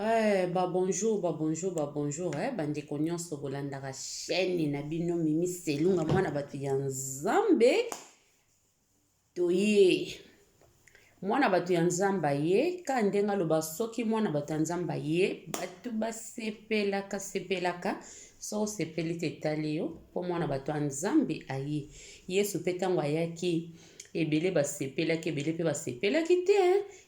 Eh, ba bonjour, ba bonjour, ba bonjour, eh, bandeko nyonso bolandaka chaîne na bino Mimi Selunga mwana bato ya Nzambe. Toye mwana bato ya Nzambe aye ka ndenge aloba soki mwana bato ya Nzambe aye bato basepelaka sepelaka soki osepeli te etali yo mpo mwana bato ya Nzambe aye. Yesu mpe ntango ayaki ebele basepelaki ebele mpe basepelaki te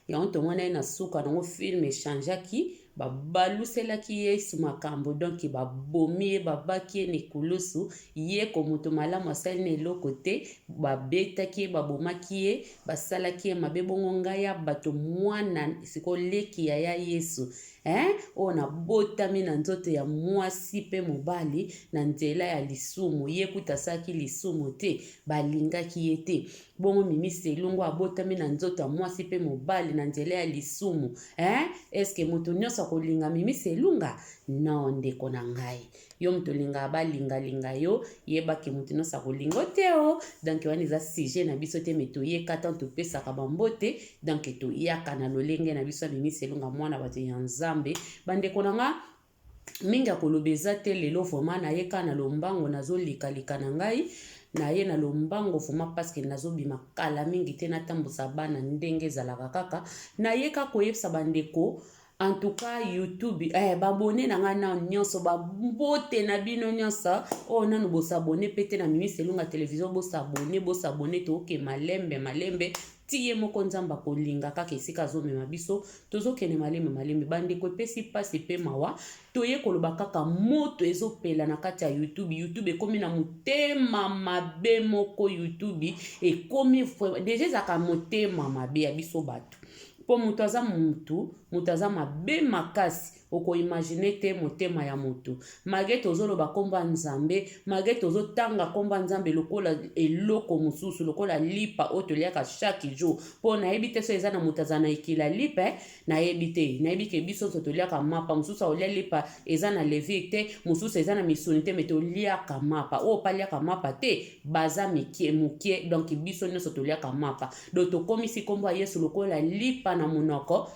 yango tomona ye na suka nango film echangeaki babaluselaki yesu makambo donk babomi ye babaki ye na ekulusu ye ko moto malamu asali na eloko te babetaki ye babomaki ye basalaki ye mabe bongo ngai ya bato mwana sikoyo leki ya ya yesu eh? Oyo nabotami na nzoto ya mwasi mpe mobali na nzela ya lisumu ye kuta asalaki lisumu te balingaki ye te bongo mimi selungu abotami na nzoto ya mwasi mpe mobali na nzela ya lisumu eh? Eske moto nyonso akolinga mimi selunga? Non, ndeko na ngai, yo moto olingaka balingalinga yo, yebake moto nyonso akolinga te o. Donc wana eza sujet na biso te, me toyeka ntango topesaka bambote, donc toyaka na lolenge na biso ya mimi selunga mwana bato ya Nzambe. Bandeko na nga, mingi ya koloba eza te lelo. Vraiment naye kaka na lombango, nazolikalika na ngai, naye na lombango vraiment parce que nazobima kala mingi te, natambusa bana ndenge ezalaka kaka. Naye kaka koyebisa bandeko, en tout cas YouTube, eh, babone na ngai nano nyonso, bambote na bino nyonso oyo nanu bosabone mpe te na Mimi Selunga Télévision. Bosabone, bosabone, tooke malembe malembe ti ye moko Nzambe akolinga kaka esika azomema biso. Tozokende malembe malembe. Bandeko, epesi mpasi mpe mawa. Toye koloba kaka moto ezopela na kati ya YouTube. YouTube ekomi na motema mabe moko. YouTube ekomi déjà ezalaka motema mabe ya biso bato, mpo moto aza mutu, moto aza mabe makasi. Okoimagine te motema ya motu. Malgré tozoloba nkombo ya Nzambe, malgré tozotanga nkombo ya Nzambe lokola eloko mosusu, lokola lipa oyo toliaka chaque jour, mpo nayebi te so eza na moto aza na ekila lipa. Nayebi te, nayebi ke biso nyonso toliaka mapa. Mosusu akolia lipa eza na levure te, mosusu eza na misuni te, me toliaka mapa. Oyo paliaka mapa te baza mike mokie. Donc biso nyonso toliaka mapa. Donc tokomisi nkombo ya Yesu lokola lipa na monoko,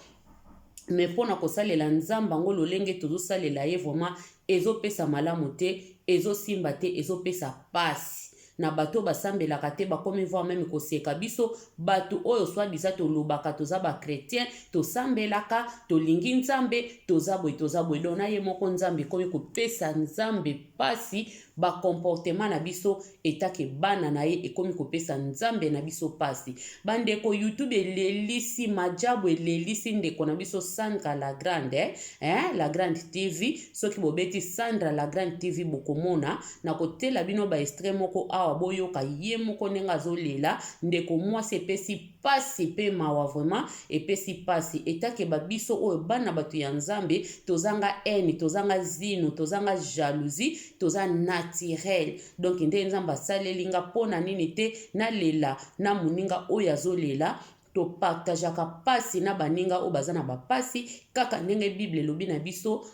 me mpona kosalela Nzambe yango lolenge tozosalela ye vraiment ezopesa malamu te, ezosimba te, ezopesa pasi na bato oyo basambelaka te. Bakomi voir même koseka biso bato oyo soi-disant tolobaka toza bachrétien, tosambelaka, tolingi Nzambe, toza boye, toza boye. Donc na ye moko Nzambe ekomi kopesa Nzambe pasi. Bacomportement na biso etake bana na ye ekomi kopesa Nzambe na biso pasi. Bandeko, YouTube elelisi majabu, elelisi ndeko na biso Sandra la Grande, eh? La Grande TV. Soki bobeti Sandra la Grande TV, bokomona. Nakotela bino baextrait moko awa, boyoka ye moko ndenge azolela. Ndeko mwasi, epesi pasi mpe mawa, vraiment epesi pasi. Etake babiso oyo bana bato ya Nzambe tozanga haine, tozanga zino, tozanga jalousie, toza naturel. Donc nde Nzambe asaleli nga, mpo na nini te nalela na moninga oyo azolela? Topartageaka pasi na baninga oyo baza na bapasi, kaka ndenge Bible elobi na biso: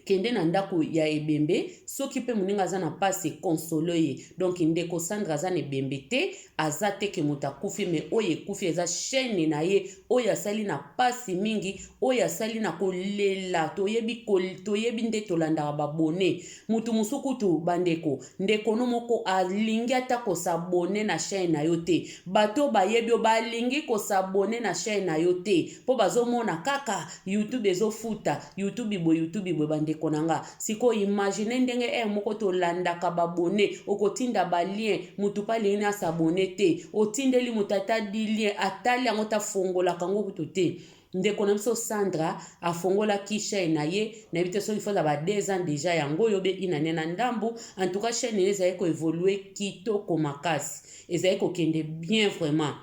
kende na ndako ya ebembe, soki mpe moninga aza na mpasi, console ye. Donc ndeko Sandra aza na ebembe te, aza te ke moto akufi, me oyo ekufi eza chaîne na ye oyo asali na mpasi mingi, oyo asali na kolela. Toyebi, toyebi nde tolandaka babone. Motu mosusu kutu, bandeko, ndeko no moko alingi ata kosabone na chaîne na yo te. Bato bayebi yo balingi kosabone na chaîne na yo te, mpo bazomona kaka YouTube ezofuta, YouTube boye, YouTube boye. Bandeko na nga, sikoyo imagine ndenge ere moko tolandaka babone, okotinda balien, motu mpe alingi na asabone te. Otindeli moto ata di lien, atali yango te, afongolaka yango kutu te. Ndeko na biso Sandra afongolaki chaîne na ye, nayebi te soki foza ba 2 ans déjà yango oyo be inane na ndambu. En tout cas chaîne ye ezali koévolue kitoko makasi, ezali kokende bien vraiment.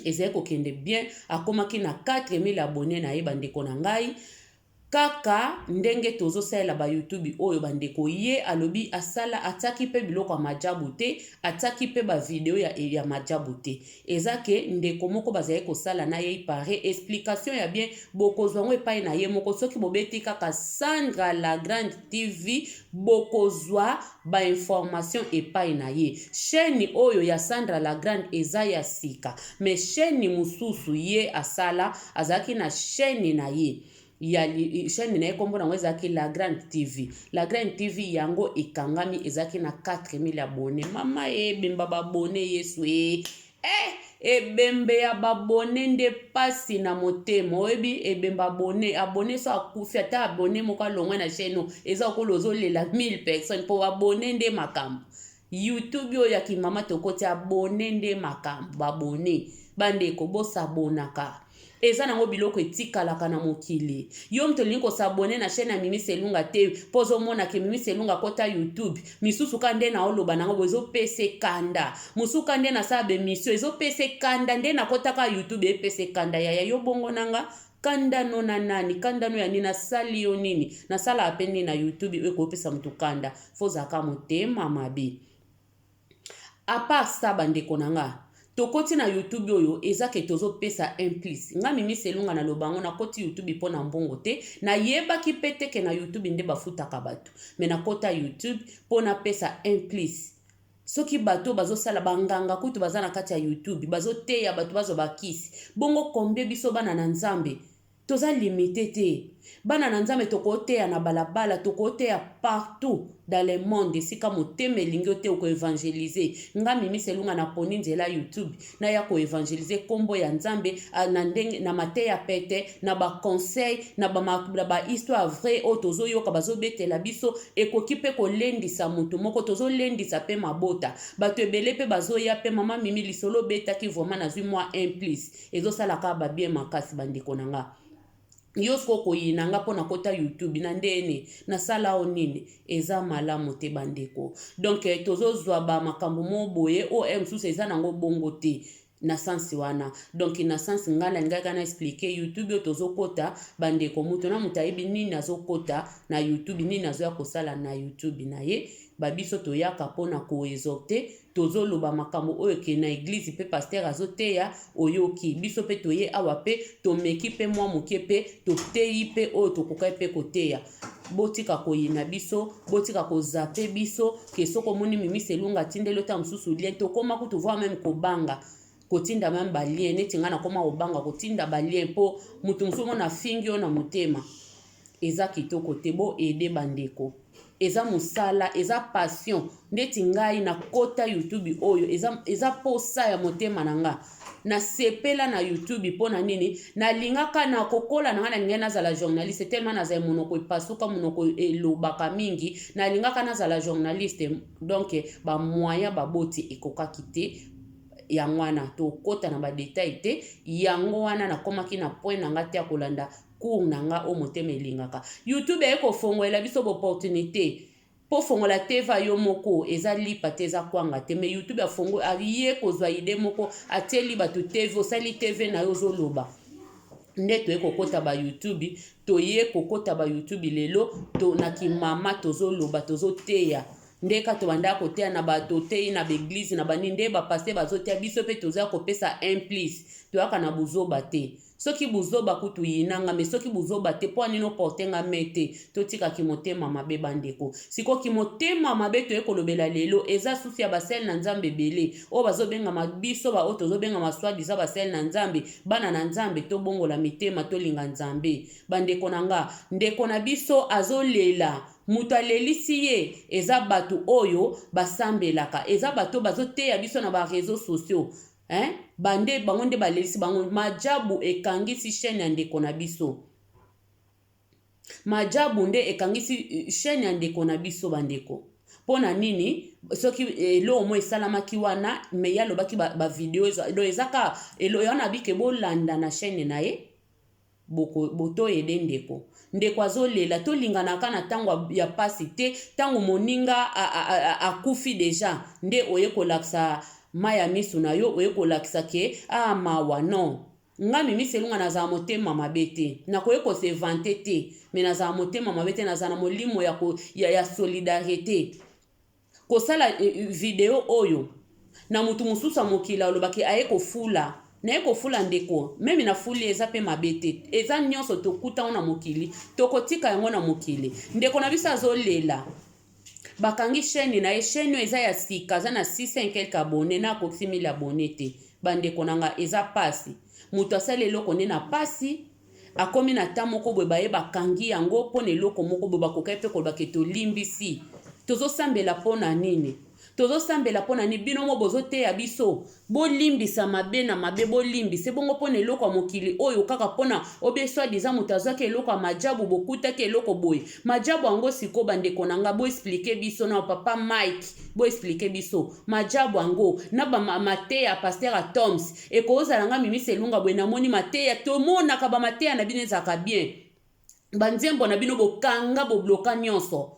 Ezali kokende bien, akomaki na 4000 abonné na ye. Bandeko na ngai, kaka ndenge tozosalela bayoutube oyo, bandeko, ye alobi asala, atiaki mpe biloko ya majabu te, atiaki mpe bavideo ya majabu te. Eza ke ndeko moko bazali kosala na ye pare explication ya bien, bokozwa yango epai na ye moko. Soki bobeti kaka Sandra la Grande TV, bokozwa bainformation epai na ye. Chaîne oyo ya Sandra la Grande eza ya sika, mais chaîne mosusu ye asala, azalaki na chaîne na ye. Ya chaîne na ye, nkombo nango ezalaki La Grande TV. La Grande TV yango ekangami, ezalaki na 4000 abonnés. Mama, ebemba baabonnés, Yesu e eh, ebembe ya baabonnés nde pasi na motema. Oyebi ebembe abonné, abonné so akufi, ata abonné moko alongwe na chaîne oyo, eza okolo ozolela 1000 personnes, mpo abonné nde makambo. YouTube oyo ya kimama tokoti, abonné nde makambo. Baabonnés, bandeko, bosabonaka. Eza nango biloko etikalaka na mokili. Yo moto olingi kos'abonner na chaîne ya Mimi Selunga te, mpo ozomona ke Mimi Selunga akota YouTube misusu ka nde naoloba nango bo ezopesa ekanda mosusu ka nde nasala baémission, ezopesa ekanda nde nakotaka YouTube, epesa ekanda. Yaya, yo bongo nanga kanda no na nani? Kanda no ya nini? Nasali yo nini? Nasalaka mpe nini na YouTube oyo ekopesa motu kanda? Fo ozalaka motema mabe. À part ça, bandeko na nga, tokoti na YouTube oyo eza ke tozopesa un plus. Nga Mimi Selunga, naloba yango, nakoti YouTube mpo na mbongo te. Nayebaki mpe te ke na YouTube nde bafutaka bato, me nakota YouTube mpo napesa un plus. Soki bato bazosala banganga kutu baza na kati ya YouTube, bazoteya bato, bazwa bakisi, bongo combien biso bana na Nzambe? Toza limité te. Bana na Nzambe, tokoteya na balabala, tokoteya partout dans le monde. Esika motema elingi yo te, okoévangéliser. Nga Mimi Selunga, naponi nzela YouTube, naya koévangéliser nkombo ya Nzambe na ndenge na mateya pete, na baconseil, na bahistoire vrai oyo tozoyoka, bazobetela biso. Ekoki mpe kolendisa motu moko, tozolendisa mpe mabota. Bato ebele mpe bazoya mpe: "Mama Mimi, lisolo obetaki vraiment, nazwi mwa un plus." Ezosalaka babien makasi, bandeko na nga. Yo soki okoyina nga mpo nakota YouTube na ndeni, nasala o nini? Eza malamu te, bandeko. Donc tozozwa bamakambo mo boye oyo mosusu eza nango bongo te na sens wana. Donc na sens ngai nalingaki na expliquer YouTube oyo tozokota, bandeko, moto na moto ayebi nini azokota na YouTube, nini azoya kosala na YouTube na ye. Babiso toyaka mpona koexhorter, tozoloba makambo oyo ke na église mpe pasteur azoteya. Oyoki biso mpe toye awa mpe tomeki mpe mwa moke mpe toteyi mpe oyo tokokai mpe koteya. Botika koyina biso, botika kozapper biso ke soki omoni Mimi Selunga atindeli ota mosusu lien, tokóma kutu voir même kobanga kotinda même balien. Neti ngai nakóma kobanga kotinda balien, mpo moto mosusu omona afingi yo na motema, eza kitoko te. Boaider bandeko, eza mosala, eza passion. Ndeti ngai nakota YouTube oyo, eza posa ya motema na nga. Nasepela na YouTube mpo na nini? Nalingaka na kokola na ngai, nalingai nazala journaliste, tellement nazala monoko epasuka, monoko elobaka mingi. Nalingaka nazala journaliste, donc bamoyen baboti ekokaki te. Yango wana tokɔta na badétail te. Yango wana nakomaki na point na nga te ya kolanda cours na nga oyo motema elingaka. YouTube aye kofongolela biso baopportunité mpo fongola teva yo moko, eza lipa te, eza kwanga te. Mais YouTube afongo, aye kozwa idée moko, atieli bato TV. Osali TV na yo, ozoloba nde toye kokɔta baYouTube. Toye kokɔta baYouTube lelo to, na kimama tozoloba, tozoteya nde ka tobandaka koteya na bato, tei na baéglise na banini, nde bapasteur bazoteya biso mpe toza kopesa un plus. Toyaka na buzoba te. Soki buzoba kutu yinanga, me soki buzoba te, mpo anini oporte nga me te? Totikaki motema mabe, bandeko. Sikoki motema mabe toye kolobela lelo eza susu ya basali na Nzambe ebele oyo bazobengama biso, baoyo tozobengama soi-disant basali na Nzambe, bana na Nzambe. Tobongola mitema, tolinga Nzambe, bandeko na nga. Ndeko na biso azolela, moto alelisi ye eza bato oyo basambelaka, eza bato oyo bazoteya biso na baréseaux sociaux, hein? Bande bango nde balelisi bango. Majabu ekangisi chaîne ya ndeko na biso, majabu nde ekangisi chaîne ya ndeko na biso. Bandeko, mpo na nini? Soki eloko mo esalamaki wana, me ye alobaki bavidéo ba donc eza ka wana bike bolanda na chaîne na ye, botoyede ndeko. Ndeko azolela. Tolinganaka na ntango ya pasi te. Ntango moninga akufi déjà nde oye kolakisa mai ya miso na yo, oye kolakisa ke a mawa. Non, nga Mimi Selunga nazala motema mabe te, nakoki kose vanter te, me nazala motema mabe te. Nazala na molimo ya solidarité. Kosala vidéo oyo na motu mosusu ya mokili alobaki aye kofula, naye kofula ndeko, même nafuli eza mpe mabe te. Eza nyonso tokuta ngo na mokili, tokotika yango na mokili. Ndeko na biso azolela, bakangi chaîne na ye. Chaîne oyo eza ya sika, aza na 600 quelque abonnés, na akokisi 1000 abonnés te. Bandeko na nga, eza pasi. Moto asali eloko nde na pasi. Akomi na temps moko boye baye bakangi yango mpo na eloko moko boye bakokaki mpe koloba ke tolimbisi. Tozosambela mpo na nini? Tozosambela mpo na nini? Bino mo bozoteya biso bolimbisa mabe na mabe, bolimbisa ebongo mpo na eloko ya mokili oyo kaka mpo na obie soit disant moto azwaki eloko ya majabu, bokutaki eloko boye majabu yango. Sikoyo bandeko na nga, boexpliquer biso na papa Mike, boexpliquer biso majabu yango na bamateya pasteur Atoms. Ekozala nga Mimisa Elunga boye, namoni mateya, tomonaka bamateya na bino ezalaka bien, banzembo na bino bokanga, bobloka nyonso,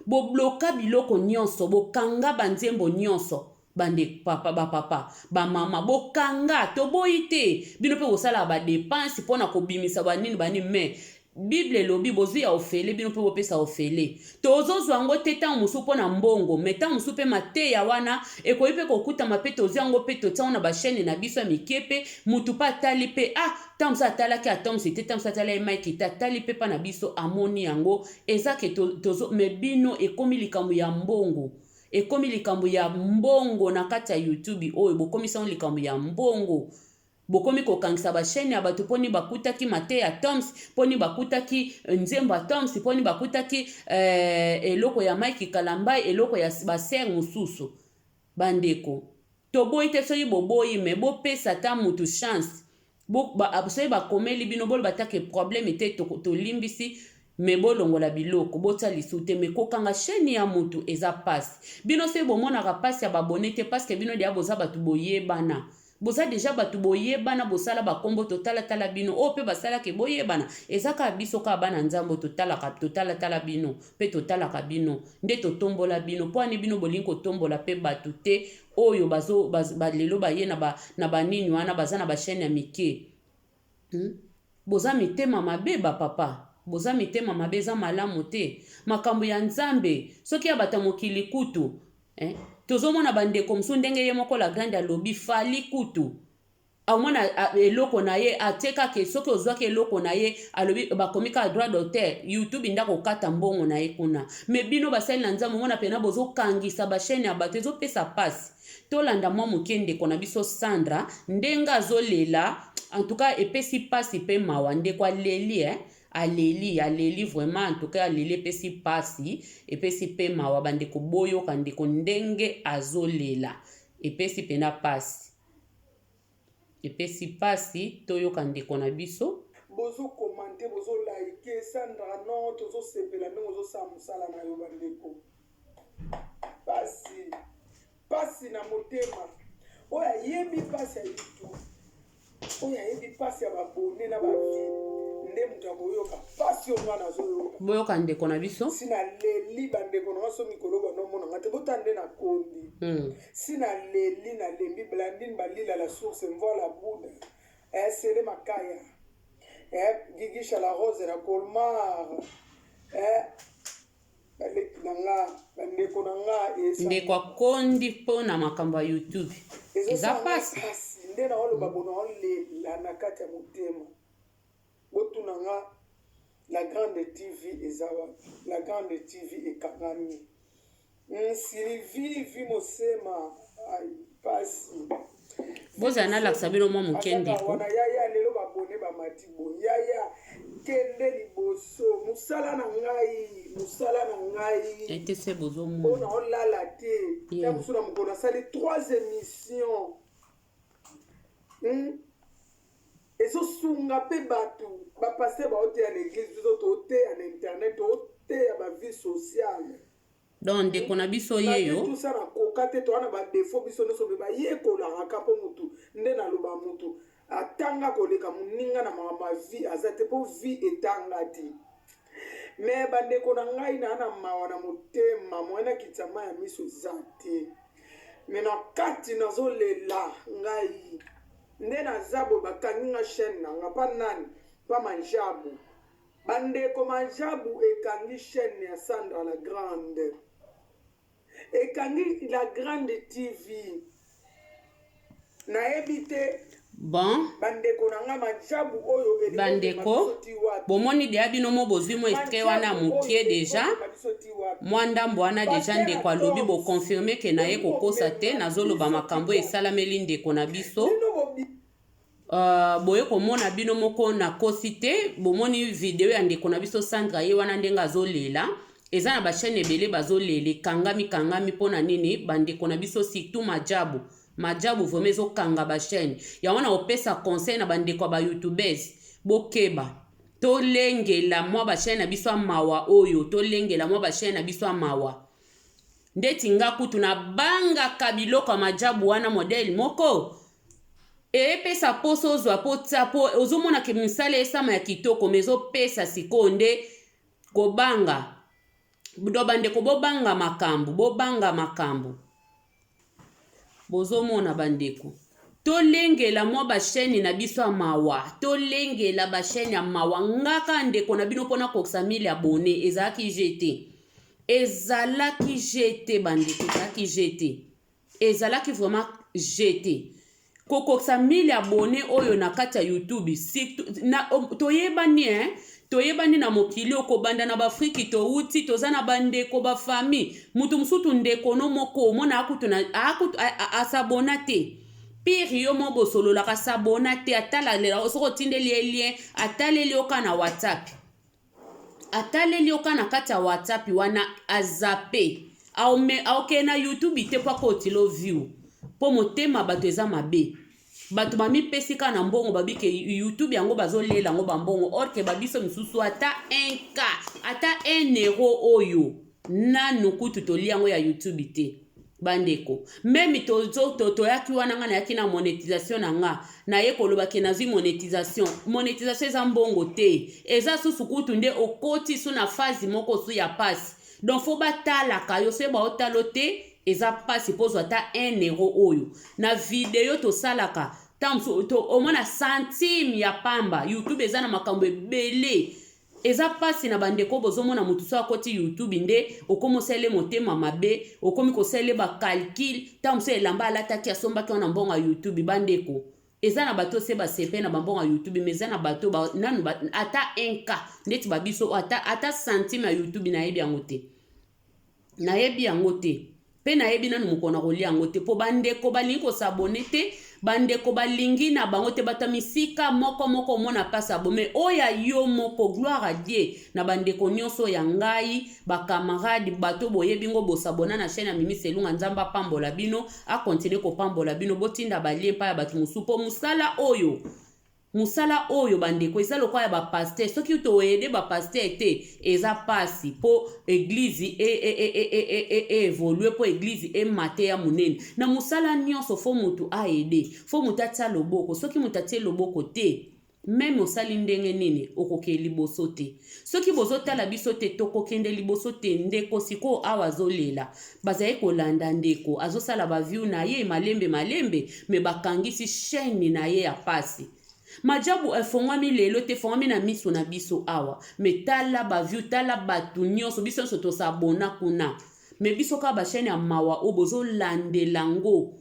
bobloka biloko nyonso, bokanga banzembo nyonso. Bande papa, bapapa, bamama, bokanga. Toboyi te, bino mpe bosalaka badépenses mpona kobimisa banini banini, mais Bible elobi bozwi ya ofele, bino mpe bopesa ofele. Tozozwa yango te ntango mosusu mpo na mbongo, mais ntango mosusu mpe mateya wana ekoki mpe kokutama mpe tozwi yango mpe totia yango na bachaîne na biso ya mike, mpe mutu mpe atali mpe, ah, ntango mosusu atalaki Atoms te, ntango mosusu atali Mike te, atali mpe mpa na biso, amoni yango eza ke tozo. Mais bino ekomi likambo ya mbongo, ekomi likambo ya mbongo na kati ya YouTube oyo. Bokomisa yango likambo ya mbongo, bokomi kokangisa bachaîne ya bato mponi bakutaki mateya Toms, mponi bakutaki nzembo ya Toms, mponi bakutaki eloko ya Mike Kalambai, eloko ya basere mosusu. Bandeko, toboyi te soki boboyi, mais bopesa ata mutu chance. Soki bakomeli bino, boloba take problème te, tolimbisi, mais bolongola biloko, botia lisu te. Mais kokanga chaîne ya mutu eza pasi. Bino soki bomonaka pasi ya babone te, parce que bino deya boza bato boyebana, boza déjà bato boyebana, bosala bakombo, totalatala bino. Oyo mpe basalaka boyebana eza kaka biso, kaka bana Nzambe totalaka, totalatala bino mpe totalaka bino nde totombola bino. Mpo ani bino bolingi kotombola mpe bato te oyo bazo lelo baye na banini wana, baza na bachaîne ya mike, Boza mitema mabe, bapapa, boza mitema mabe, eza malamu te. Makambo ya Nzambe, soki ya bato ya mokili kutu, eh? Tozomona bandeko mosusu ndenge ye moko La Grande alobi, Fally kutu amona eloko na ye atie kaka, soki ozwaki eloko na ye, alobi bakomi kaka droit d'auteur, YouTube ndako okata mbongo na ye kuna. Mais bino basali na Nzambe, omona mpena bozokangisa bachaîne ya bato, ezopesa mpasi. Tolanda mwa moke ndeko na biso Sandra ndenge azolela. En tout cas epesi mpasi mpe mawa. Ndeko aleli, eh? Aleli, aleli vraiment, en tout cas aleli, epesi mpasi, epesi mpe mawa. Bandeko, boyoka ndeko ndenge azolela, epesi mpena mpasi, epesi mpasi. Toyoka ndeko na biso. Bozocommenter, bozoliker. Sandra, non, tozosepela ndenge ozosala mosala na yo. Bandeko, pasi, pasi na motema. Oyo ayebi pasi ya YouTube, oyo ayebi pasi ya babone na bavues, nde moto akoyoka pasi oyo nga nazoyoka. Boyoka ndeko na biso. Si naleli, bandeko na nga, so mikolo bandomonanga te, bota nde nakondi. Si naleli, nalembi. Blandine Balila, la source mvola buda, eh, Sele Makaya, eh, Gigisha la Rose na Colmar, eh, baleki na nga, bandeko na nga. Ndeko akondi mpo na makambo ya YouTube, eza pasi. Nde naoloba bo, naolela na kati ya motema. Botuna nga, La Grande TV eza wapi? La Grande TV ekangami. Sylvie Vi Mosema, ai, pasi. Bozala, nalakisa bino mwa moke ndeko. Wana yaya, lelo babone bamati boye. Yaya, kende liboso. Mosala na ngai, mosala na ngai. Ete se mpo bozomona. Naolala te. Ta mosusu na mokolo nasali trois émissions, Ezosunga mpe bato, bapasteur baoteya na église, biso toteya na internet, toteya bavie sociale. Donc ndeko na biso ye yo. Tusa nakoka te, toza na badéfauts biso nyonso, me bayekolaka ka mpo mutu nde naloba, mutu atanga koleka moninga na makambo ya vie aza te, mpo vie etanga te. Me bandeko na ngai, naa na mawa na motema, moye nakitisa mai ya miso eza te, me na kati nazolela. Ngai nde naza boye, bakangi nga chaîne na nga mpa nani? Mpa Manjabu. Bandeko, Manjabu ekangi chaîne ya Sandra La Grande, ekangi La Grande TV, nayebi te. Bon. Bandeko na nga, Manjabu oyo elingi Bandeko, komema biso ti wapi? Bomoni deya, bino mo bozwi mwa extrait wana mokie déjà, mwa ndambo wana déjà. Ndeko alobi, boconfirmer ke na ye kokosa te, nazoloba makambo esalameli ndeko na biso. Bino bobi. Boye komona bino moko nakosi te. Bomoni video ya ndeko na biso Sandra, ye wana ndenge azolela. Eza na bachaîne ebele bazolela, ekangami kangami. Mpona nini, bandeko na biso? Surtout majabu, majabu vraiment ezokanga bachaîne yango. Na kopesa conseil na bandeko ya bayoutubeurs, bokeba, tolengela mwa bachaîne na biso ya mawa oyo, tolengela mwa bachaîne na biso ya mawa. Ndeti nga kutu nabangaka biloko ya majabu wana, modèle moko eyepesa mposo ozwa mpo tia, mpo ozomona ke misala esama ya kitoko, mais ezopesa sikoyo nde kobanga. Do bandeko, bobanga makambo, bobanga makambo bozomona. Bandeko, tolengela mwa bachaîne na biso ya mawa, tolengela bachaîne ya mawa. Ngaka ndeko na bino, mpona kokisa 1000 abonnés ezalaki jeu te, ezalaki jeu te bandeko, ezalaki jeu te, ezalaki vraiment jeu te kokokisa 1000 abonnés oyo na kati ya YouTube. Surtout na, toyebani, hein? Toyebani na mokili oyo, kobanda na baafriki touti, toza na bandeko, bafamille. Mutu mosusu, ndeko no moko omona akutu asabona te. Pire, yo mo bosololaka, sabona te, atala soki otindeli ye lien, ataleli yo ka na WhatsApp, ataleli yo ka na kati ya WhatsApp wana, azape, aokende na YouTube te mpo akotila view, mpo motema bato eza mabe. Bato bamipesi kaka na mbongo, babike YouTube yango bazolela yango bambongo, or ke babiso misusu ata 1K, ata 1 euro oyo nanu kutu tolia yango ya YouTube te. Bandeko, même toyaki wana, nga nayaki na monétisation na nga, naye koloba ke nazwi monétisation. Monétisation eza mbongo te, eza susu kutu nde okoti su na phase moko su ya pasi. Donc faut batalaka yo. Soki baotala te, eza mpasi mpo ozwa ata 1 euro oyo na video tosalaka. Ntango omona centime ya pamba, YouTube eza na makambo ebele, eza mpasi na bandeko. Bozomona motu so akoti YouTube nde okomi osalele motema mabe, okomi kosalele bacalcul. Ntango mosusu elamba alataki, asombaki wana mbongo ya YouTube. Bandeko, eza na bato se basepe na bambongo ya YouTube, mais eza na bato nanu ata 1K ndeti babiso, ata centime ya YouTube nayebi yango te, nayebi yango te, mpe nayebi nanu mokolo na kolia yango te, mpo bandeko balingi kosabonner te, bandeko balingi na bango te. Bato ya misika moko moko omona mpasi abome oyo ya yo moko. Gloire à Dieu na bandeko nyonso ya ngai, bacamarade, bato boyebi ngo, bosabona na chaîne ya Mimi Selunga. Nzambe apambola bino, akontinue kopambola bino. Botinda balien mpa ya bato mosusu, mpo mosala oyo, mosala oyo bandeko, eza lokola ya bapasteur. Soki toaider bapasteur te, eza mpasi mpo église eévolue, mpo église emate ya monene. Na mosala nyonso faut motu aaider, faut motu atia loboko. Soki motu atie loboko te, même osali ndenge nini, okokende liboso te. Soki bozotala biso te, tokokende liboso te. Ndeko sikoyo awa azolela, bazali kolanda ndeko, azosala baview na ye malembe malembe, mais bakangisi chaîne na ye ya pasi. Majabu efongwami lelo te, efongwami na miso na biso awa, mais tala baview, tala bato nyonso, biso nyonso tosabona kuna, mais biso kaka bachaîne ya mawa oyo bozolandela yango.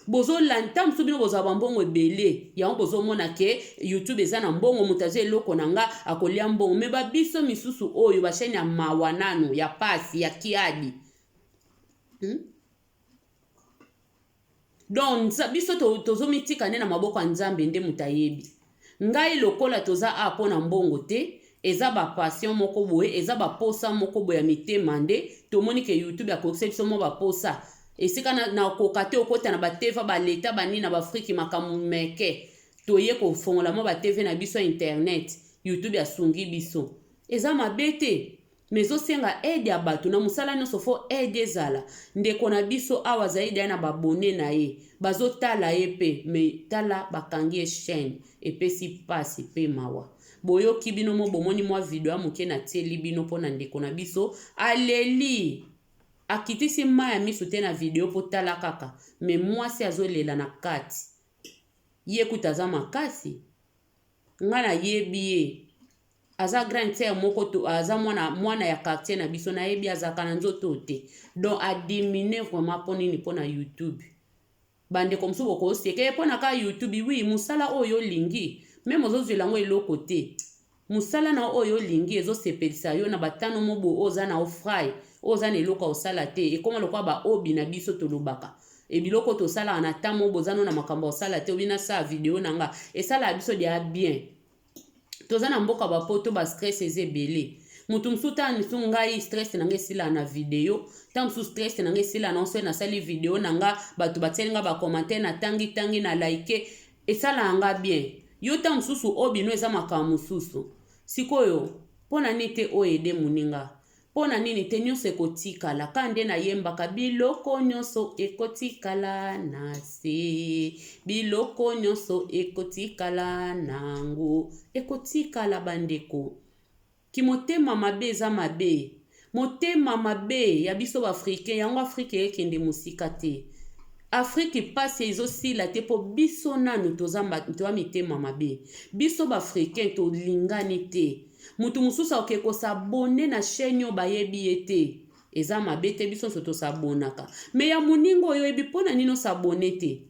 Bozolanda ntango mosusu bino bozwa bambongo ebele, yango bozomona ke YouTube eza na mbongo, moto azwa eloko na nga akolia mbongo. Mais babiso misusu oyo bachaîne ya mawa nano ya pasi ya kiadi, Donc biso tozomitika nde na maboko ya Nzambe, nde moto ayebi. Ngai lokola toza a mpo na mbongo te, eza bapassion moko boye, eza baposa moko boye ya mitema. Nde tomoni ke YouTube akokisa biso mwa baposa esika nakoka te okota na bateva baleta banini na baafriki, makambo meke. Toye kofongola mwa batv na biso ya internet, YouTube asungi biso. Eza mabe te, mais ezosenga aide ya bato. Na mosala nyonso faut aide ezala. Ndeko na biso awa azali deya na baabonnés na ye, bazotala ye mpe, mais tala bakangi ye chaîne, epesi mpasi mpe mawa. Boyoki bino mo, bomoni mwa video ya moke natieli bino mpo na ndeko na biso aleli, akitisi mai ya miso te na video mpo tala kaka, mais mwasi azolela na kati. Ye kuta aza makasi, ngai nayebi ye, aza grande sœur moko to aza mwana, mwana ya quartier na biso, nayebi azalaka na nzoto te. Donc adiminue vraiment. Mpo nini? Mpo na YouTube. Bandeko mosusu bokoseka ye mpo na kaka YouTube. Oui, mosala oyo olingi, même ozozwela yango eloko te, mosala na oyo olingi ezosepelisa yo na batano mo boye, oyo oza na ofrai, oyo oza na eloko ya kosala te, ekóma lokola baobi na biso tolobaka. E biloko tosalaka na temps moko boza no na makambo ya kosala te, obi nasala video na nga, esalaka biso deya bien. Toza na mboka ba poto, ba stress eza ebele. Moto mosusu, ntango mosusu ngai stress na ngai esilaka na video, ntango mosusu stress na ngai esilaka na soki nasali video na nga, bato batieli nga bacommentaire, natangi tangi, na like, esalaka nga bien. Yo ntango mosusu oyo bino eza makambo mosusu. Sikoyo mpo na nini te oyo ede moninga? Mpo na nini te? Nyonso ekotikala ka nde nayembaka, biloko nyonso ekotikala na se, biloko nyonso ekotikala nango, ekotikala. Bandeko, kimotema mabe eza mabe. Motema mabe ya biso baafricain, yango Afrique ekende mosika te. Afrique mpasi ezosila te mpo biso nanu toza mitema mabe. Biso baafricain tolingani te. Motu mosusu akoki kos'abonner na chaîne oyo bayebi ye te, eza mabe te, biso nyonso tos'abonnaka. Mais ya moninga oyo oyebi, mpo na nini os'abonner te?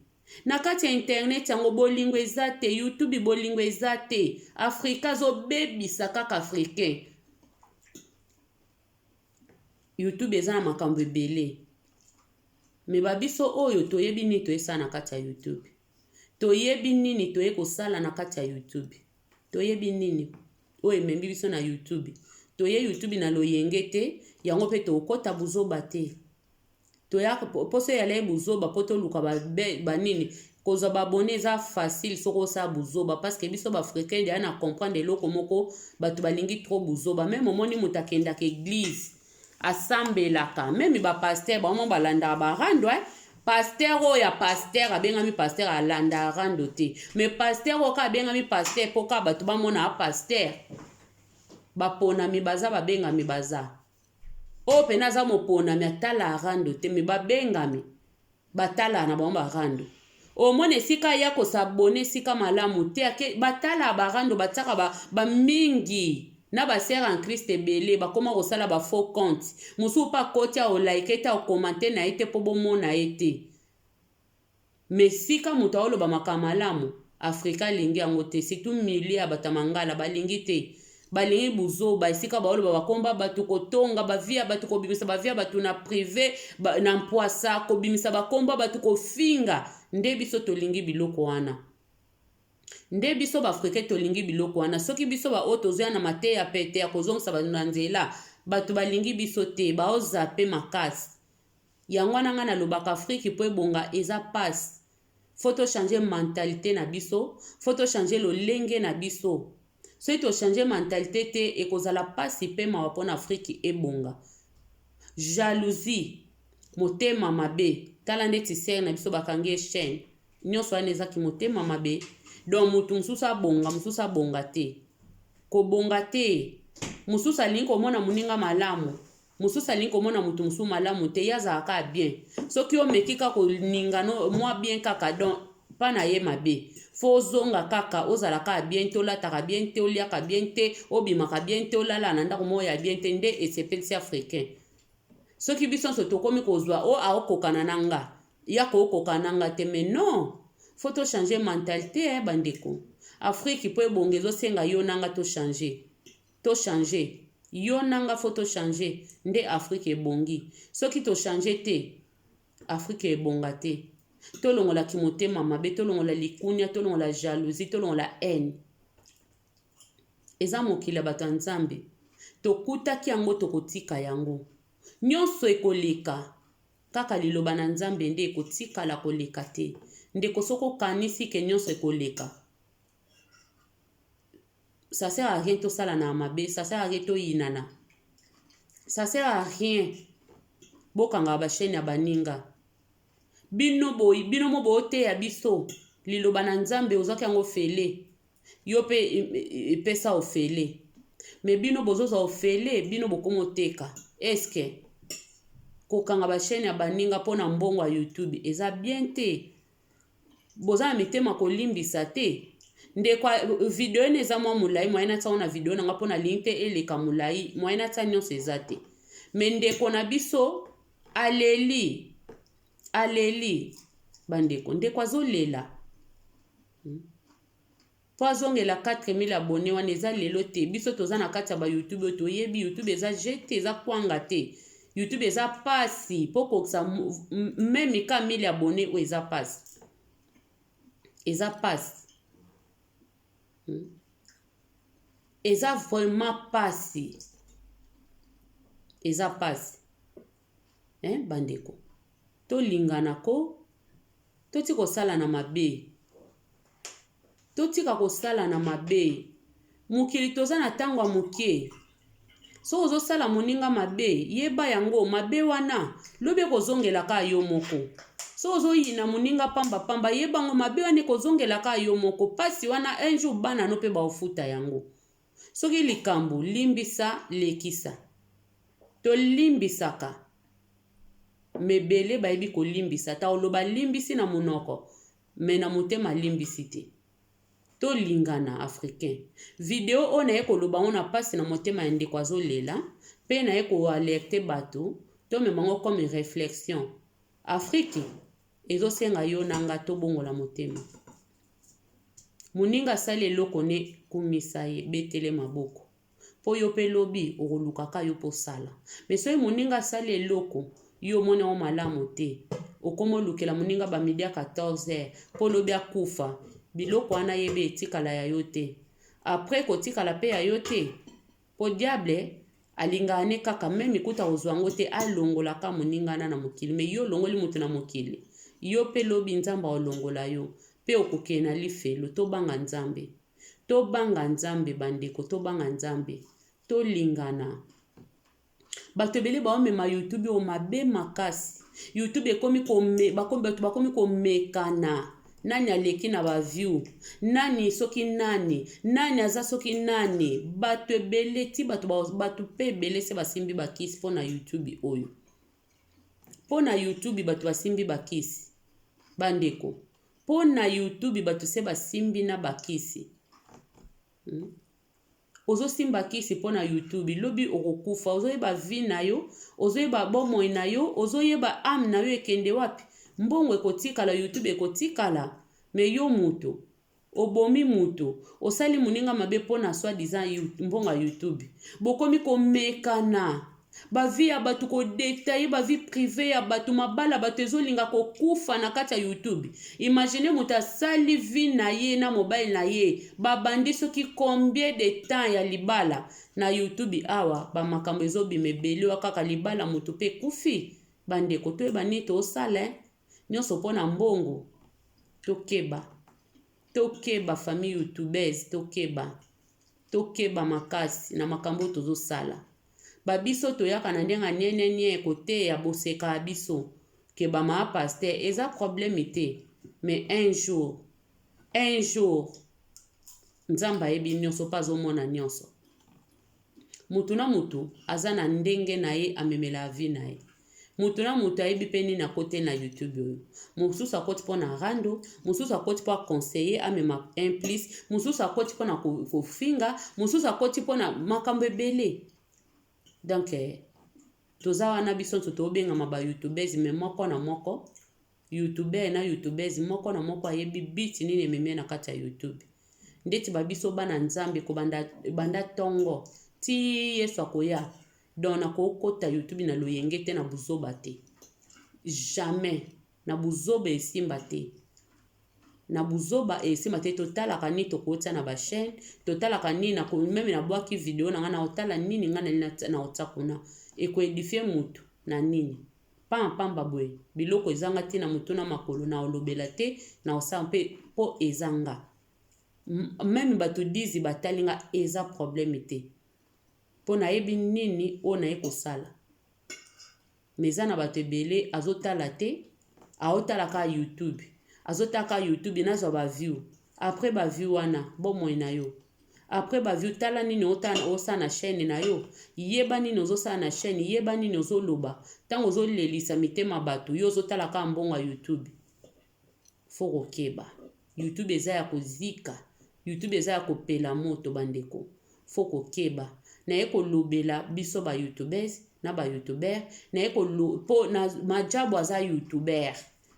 Na kati ya internet yango bolingo eza te. YouTube bolingo eza te. Afrika azobebisa kaka africain. YouTube eza na makambo ebele, mais babiso oyo toyebi nini toyesala na kati ya YouTube, toyebi nini toye kosala na kati ya YouTube, toyebi nini oyo ememi biso na YouTube. Toye YouTube na loyenge te, yango mpe tokɔta buzoba te. Toya mposo eyala ye buzoba mpo toluka banini kozwa baabonnés. Eza facile soki osala buzoba, parce que biso baafricain deya na comprendre eloko moko, bato balingi trop buzoba. Même omoni moto akendaka église, asambelaka, même bapasteur bango balandaka barando. Pasteur oyo ya pasteur abengami pasteur alandaka rando te. Mais pasteur oyo kaka abengami pasteur mpo kaka bato bamona pasteur, baponami baza, babengami baza. Oyo mpena aza moponami atala rando te, mais babengami batala na bango barando. Omona esika ya kos'abonner, esika malamu te, batala barando, batiaka bamingi na basœurs en Christ ebele bakóma kosala bafaux compte. Mosusu mpe akoti, aoliker te, acommenter na ye te mpo bomona ye te. Mais sika moto aoloba makambo malamu, Afrika alingi yango te, surtout milieu ya bato ya mangala balingi te, balingi buzoba. Esika baoloba bakomba bato, kotonga bavie ya bato, kobimisa bavie ya bato na privé ba, na mpwasa, kobimisa bakomba bato, kofinga, nde biso tolingi biloko wana. Nde biso baafricain tolingi biloko wana. Soki biso baoyo tozoya na mateya pete ya kozongisa bato na nzela, bato balingi biso te, baoza mpe makasi. Yango wana ngai nalobaka, Afrique mpo ebonga eza pasi. Faut tochanger mentalité na biso, faut tochanger lolenge na biso. Soki tochanger mentalité te, ekozala mpasi mpe mawa mpona Afrique ebonga. Jalousie, motema mabe. Tala ndeti sœur na biso bakangi ye chaîne. Nyonso wana ezaki motema mabe. Donc motu mosusu abonga, mosusu abonga te, kobonga te. Mosusu alingi komona moninga malamu, mosusu alingi komona motu mosusu malamu te. Ye azalaka bien, soki omeki kaka koninga mwa bien kaka, donc mpa na ye mabe. Faut ozonga kaka ozala kaka bien te, olataka bien te, oliaka bien te, obimaka bien te, olala na ndako moko ya bien te, nde esepelisi africain. Soki biso nyonso tokómi kozwa oyo aokokana na nga, ya kookokana na nga te. Mais non, faut tochanger mentalité. Bandeko, Afrique mpo ebonga ezosenga yo na nga tochanger, tochanger. Yo na nga faut tochanger nde Afrique ebongi. Soki tochanger te, Afrique ebonga te. Tolongolaki motema mabe, tolongola likunia, tolongola jalousie, tolongola haine. Eza mokili ya bato ya Nzambe, tokutaki yango, tokotika yango. Nyonso ekoleka, kaka liloba na Nzambe nde ekotikala koleka te. Ndeko, soki okanisi ke nyonso ekoleka, ça sert à rien tosala na mabe, ça sert à rien toyinana, ça sert à rien bokangaka bachaîne ya baninga. Bino boyi, bino mo booteya biso liloba na Nzambe, ozwaki yango ofele, yo mpe epesa ofele. Mais bino bozozwa ofele, bino bokoma oteka. Eske kokanga bachaîne ya baninga mpona mbongo ya YouTube eza bien te? Boza na mitema kolimbisa te. Ndeko, video ene eza mwa molai, moyen natia ngo na video na nga mpo nalingi te eleka molai, moyen natia nyonso eza te. Mais ndeko na biso aleli, aleli. Bandeko, ndeko azolela mpo azongela 4000 abonnés wana. Eza lelo te. Biso toza na kati ya bayoutube oyo toyebi YouTube eza jeu te, eza kwanga te. YouTube eza pasi mpo kokisa meme ka 1000 abonné oyo eza pasi, eza pasi. Eza vraiment pasi, eza pasi, hein. Bandeko, tolingana ko, totika kosala na mabe, totika kosala na mabe. Mokili toza na ntango ya moke. Soki ozosala moninga mabe, yeba yango, mabe wana lobi ekozongelaka yo moko. Soki ozoyina moninga pambapamba, yeba yango, mabe wana ekozongelaka yo moko. Mpasi wana, un jour bana no mpe baofuta yango. Soki likambo, limbisa, lekisa. Tolimbisaka mebele, bayebi kolimbisa ta oloba limbisi na monoko, me na motema alimbisi te. Tolingana, africain. Video oyo naye koloba ngo na mpasi na motema ya ndeko azolela, mpe naye koalerter bato, tomema ngo comme réflexion. Afrique ezosenga yo na nga tobongola motema. Moninga asali eloko, ne kumisa ye, betele maboko, mpo yo mpe lobi okolukaka yo mpo osala. Me soki moninga asali eloko, yo omoni yango malamu te, okoma olukela moninga bamidi ya 14 heures mpo lobi akufa, biloko wana yebi etikala ya yo te. Après kotikala mpe ya yo te, mpo diable alingaka ne kaka meme kuta kozwa yango te, alongolaka moningana na mokili. Me yo olongoli moto na mokili, yo mpe lobi Nzambe aolongola yo mpe okokende na lifelo. Tobanga Nzambe, tobanga Nzambe, bandeko, tobanga Nzambe, tolingana. Bato ebele baomema YouTube oyo mabe makasi. YouTube ekomi, bato bakomi komekana nani aleki na baview, nani soki nani, nani aza soki nani. Bato ebele ti bato, bato mpe ebele se basimbi bakisi mpo na YouTube oyo. Mpo na YouTube bato basimbi bakisi, bandeko. Mpo na YouTube bato se basimbi na bakisi. Ozosimba kisi mpo na YouTube, lobi okokufa. Ozoyeba vie na yo, ozoyeba bomoi na yo, ozoyeba âme na yo ekende wapi? Mbongo ekotikala, YouTube ekotikala, me yo moto obomi moto, osali moninga mabe mpo na soi-disant mbongo ya YouTube. Bokomi komekana bavie ya bato, kodétailler bavie privée ya bato, mabala bato ezolinga kokufa na kati ya YouTube. Imagine moto asali vie na ye na mobali na ye, babandi soki combien de temps ya libala, na YouTube awa bamakambo ezobima ebele wa kaka libala moto mpe ekufi. Bandeko, toyeba nini tosala nyonso mpo na mbongo. Tokeba, tokeba, famille youtubeuse, tokeba, tokeba makasi na makambo oyo tozosala. Babiso toyaka na ndenge nienenie koteya, boseka biso ke bamama pasteur, eza problème te. Mais un jour, un jour, Nzambe ayebi nyonso mpe azomona nyonso. Mutu na mutu aza na ndenge na ye amemela vie na ye. Mutu na mutu ayebi mpe nini akoti na YouTube oyo. Mosusu akoti mpo na rando, mosusu akoti mpo aconseiller, amema un plus, mosusu akoti mpo na kofinga, mosusu akoti mpo na makambo ebele. Donc toza wana biso nyonso tobengama bayoutubeurs, me moko na moko youtuber na youtubeuse, moko na moko ayebi but nini ememi na kati ya YouTube. Ndeti babiso bana Nzambe, kobanda banda ntongo ti Yesu akoya, donc nakokota YouTube na loyenge te, na buzoba te, jamais na buzoba esimba te, na buzoba esimba te. Totalaka nini tokotia na bachaîne, totalaka nini meme nabwaki video na ngai, na otala nini ngai nali na otia kuna, ekoédifier mutu na nini? Pamba boye biloko ezanga ntina, motu na makolo na olobela te, na osala mpe mpo ezanga meme bato 10 batali nga, eza problème te, mpo nayebi nini oyo naye kosala. Me eza na bato ebele azotala te, aotala kaka YouTube, azotala kaka YouTube, nazwa baview. Après baview wana, bomoi na yo après baview, tala nini osala na chaîne na yo, yeba nini ozosala na chaîne, yeba nini ozoloba ntango ozolelisa mitema bato. Yo ozotala kaka mbongo ya YouTube. Faut kokeba, YouTube eza ya kozika, YouTube eza ya kopela moto. Bandeko, faut kokeba. Naye kolobela biso bayoutubeurs na bayoutubeur, naye mpo na Majabu aza youtuber.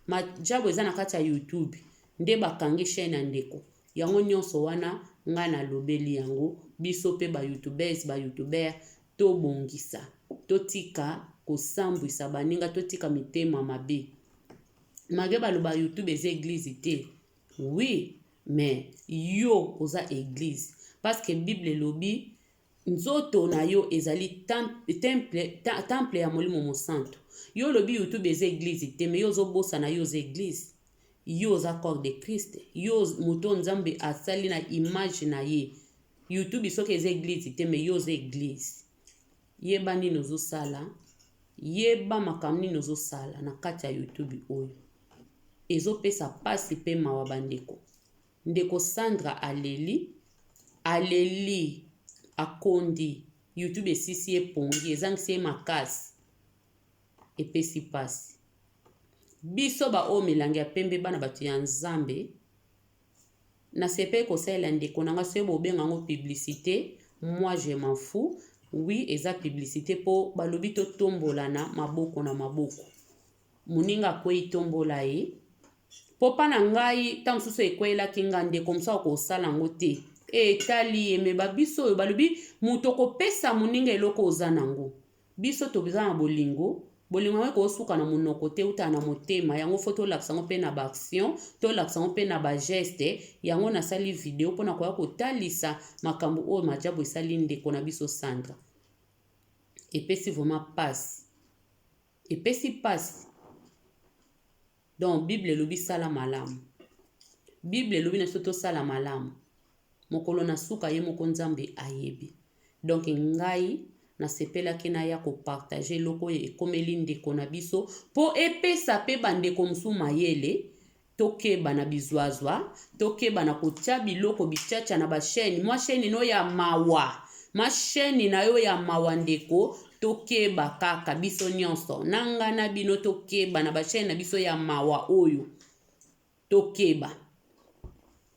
Majabu eza na kati ya YouTube nde bakangi chaîne ya ndeko. Yango nyonso wana ngai nalobeli yango, biso mpe bayoutubeurs, bayoutubeur, tobongisa. Totika kosambwisa baninga, totika mitema mabe. Malgre baloba YouTube eza eglise te, oui, mais yo oza eglise parce que Bible elobi nzoto na yo ezali temple, temple ya Molimo Mosantu. Yo olobi YouTube eza eglise te, mais yo ozobosana yo oza eglise. Yo oza corps de Christ, yo moto Nzambe asali na image na ye. YouTube soki eza eglise te, mais yo oza eglise. Yeba nini ozosala, yeba makambo nini ozosala na kati ya YouTube oyo. Ezopesa pasi pe mawa bandeko. Ndeko Sandra aleli, aleli, akondi. YouTube esisi ye pongi, ezangisi ye makasi. Epesi pasi. Biso ba oyo milangi ya pembe bana bato ya Nzambe, nasepeli kosalela ndeko na nga soki bobenga yango publicité, moi je m'en fous. Oui, eza publicité po balobi totombolana maboko na maboko. Moninga akwei tombola ye. Po pa na ngai ntango mosusu ekweyelaki nga ndeko mosusu akosala yango te. Etali ye me babiso oyo balobi moto okopesa moninga eloko oza nango. Biso toza na bolingo, bolingo yango ekosuka na monoko te, eutaka na motema. Yango fo tolakisa yango mpe na ba action, tolakisa yango mpe na ba geste. Yango nasali video mpona koya kotalisa makambo oyo Maajabu esali ndeko na biso Sandra. Epesi vraiment pasi, epesi pasi. Donc Bible elobi sala malamu, Bible elobi na biso tosala malamu. Mokolo na suka ye moko Nzambe ayebi. Donc ngai nasepelaki naya kopartage eloko oyo ekomeli ndeko na biso mpo epesa mpe bandeko mosusu mayele. Tokeba na bizwazwa, tokeba na kotia biloko bichacha na ba chaîne. Mwa chaîne no ya mawa, ma chaîne na yo ya mawa ndeko, tokeba kaka biso nyonso na nga na bino, tokeba na ba chaîne na biso ya mawa oyo. Tokeba,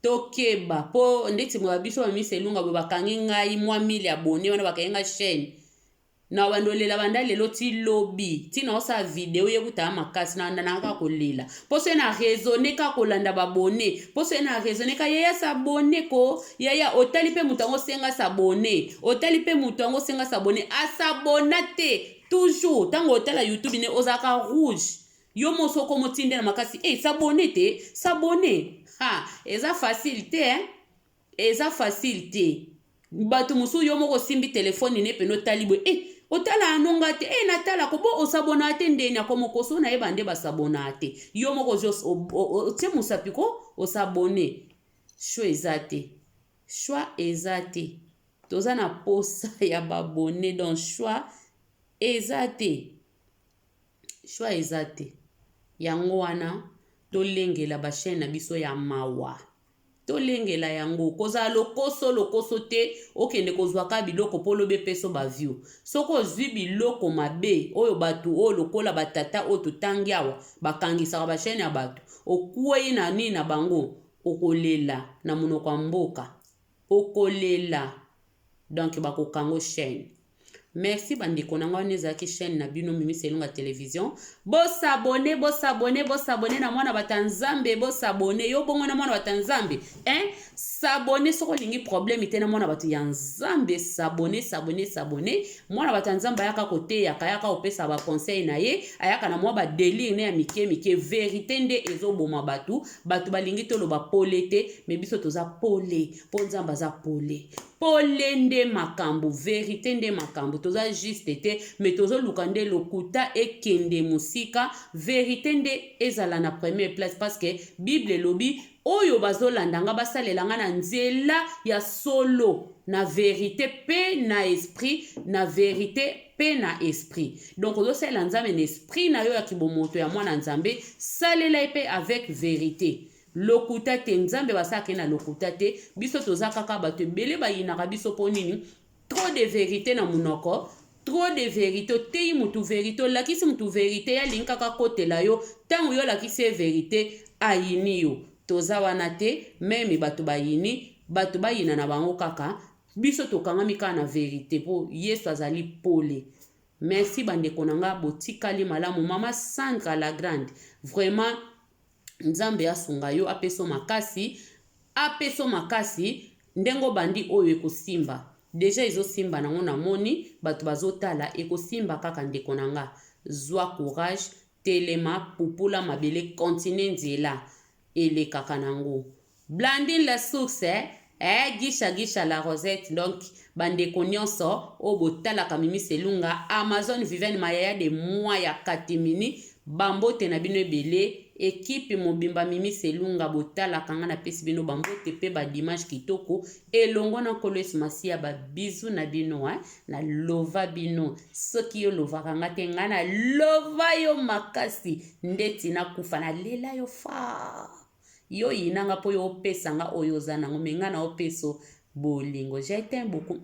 tokeba po ndeti ba biso ba Miss Elunga boye bakangi ngai mwa 1000 abonné wana, bakangi ngai chaîne na bando lela banda lelo ti lobi ti na osala video ye kuta makasi na na kaka kolela po so na raisonner kaka kolanda ba abonné, po so na raisonner ka yaya s'abonner ko yaya otali pe moto yango senga s'abonner, otali pe moto yango senga s'abonner, asabona te toujours. Ntango otala YouTube ne ozalaka rouge, yo moso okoma otinde na makasi e s'abonner te, s'abonner. Ha, eza facile te, hein? Eza facile te. Bato mosusu yo moko osimbi telefone ne pene otali boye, e otala ano nga te, e natalako bo osabona te ndeni akoma okoso nayeba nde basabona te. Yo moko ozwi otie mosapi ko osabone. Choix eza te, choix eza te. Toza na posa ya babone, donc choix eza te, choix eza te. Yango wana tolengela ba chaîne na biso ya mawa, tolengela yango. Kozala lokoso lokoso te, okende kozwaka biloko mpo lobi epeso ba view. Soki ozwi biloko mabe oyo bato oyo lokola batata oyo totangi awa bakangisaka ba chaîne ya bato, okwei na nini na bango, okolela na monoko ya mboka, okolela. Donc bakokango chaîne. Merci bandeko na ngai, wana ezalaki chaîne na bino Mimi Selunga Télévision. Bosabone, bosabone, bosabone na mwana bato ya Nzambe, bosabone yo bongo na mwana bato ya Nzambe, hein? Sabone soki olingi problème te na mwana bato ya Nzambe. Sabone, sabone, sabone. Mwana bato ya Nzambe ayaka koteyaka, ayaka kopesa ba conseil na ye, ayaka na mwa ba délire ne ya mike mike. Vérité nde ezoboma bato. Bato balingi toloba pole te, mais biso toza pole mpo Nzambe aza pole. Pole nde makambo, vérité nde makambo. Toza juste te, mais tozoluka nde lokuta ekende mosika, vérité nde ezala na première place, parce que Bible elobi oyo bazolanda nga basalela nga na nzela ya solo, na vérité pe na esprit, na vérité pe na esprit. Donc ozosalela Nzambe na esprit na yo ya kibomoto ya mwana Nzambe, salela ye pe avec vérité. Lokuta te, Nzambe basalaka ye na lokuta te. Biso toza kaka bato ebele bayinaka biso mpo nini? Trop de vérité na monoko, trop de vérité. Oteyi mutu vérité, olakisi mutu vérité, ye alingi kaka kotela yo. Ntango yo olakisi ye vérité, ayini yo. Toza wana te, meme bato bayini, bato bayina na bango kaka, biso tokangami kaka na vérité mpo Yesu azali pole. Merci bandeko na nga, botikali malamu. Mama Sandra la Grande, vraiment Nzambe asunga yo, apeso makasi, apeso makasi ndenge obandi oyo ekosimba. Deja ezosimba nango, namoni bato bazotala, ekosimba kaka. Ndeko na nga, zwa courage, telema, pupula mabele, continue, nzela elekaka nango. Blandine la Source, eh? Gisha Gisha la Rosette. Donc bandeko nyonso oyo botalaka Mimi Selunga, Amazon Viviane Mayaya de moi ya Katimini, bambote na bino ebele. Ekipe mobimba Mimi Selunga botalaka nga, napesi bino bambote mpe badimanche kitoko elongo na Nkolo Yesu Masiya. Babizu na bino, eh? Nalova bino. Soki yo olovaka nga te, nga nalova yo makasi ndeti nakufa, nalela yo fa yo yinanga mpo yo opesa nga oyo oza nango, me nga na opesa bolingo. Je t'aime beaucoup.